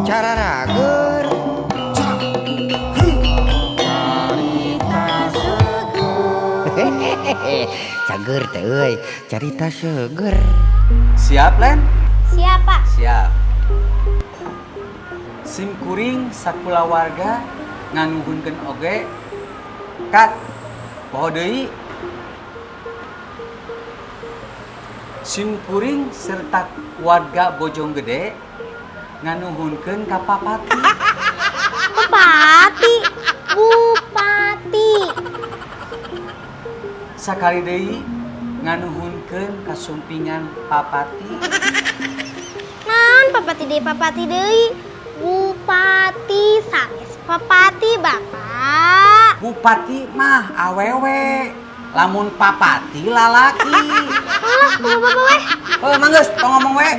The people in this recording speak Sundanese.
Cararager. Carita seger. Cager teh euy, carita seger. Siap, Len? Siapa? Siap. Sim kuring sakulawarga nganuhunkeun oge kat poho deui. Sim kuring serta warga Bojonggede nganuhunkeun ka Papati. Bupati. Bupati. Sakali deui nganuhunkeun kasumpingan Papati. Naon papati deui, papati deui? Bupati sanes papati, Bapak. Bupati mah awewe, lamun papati lalaki. Alah, kumaha Bapak weh? Oh, manggeus, tong ngomong we.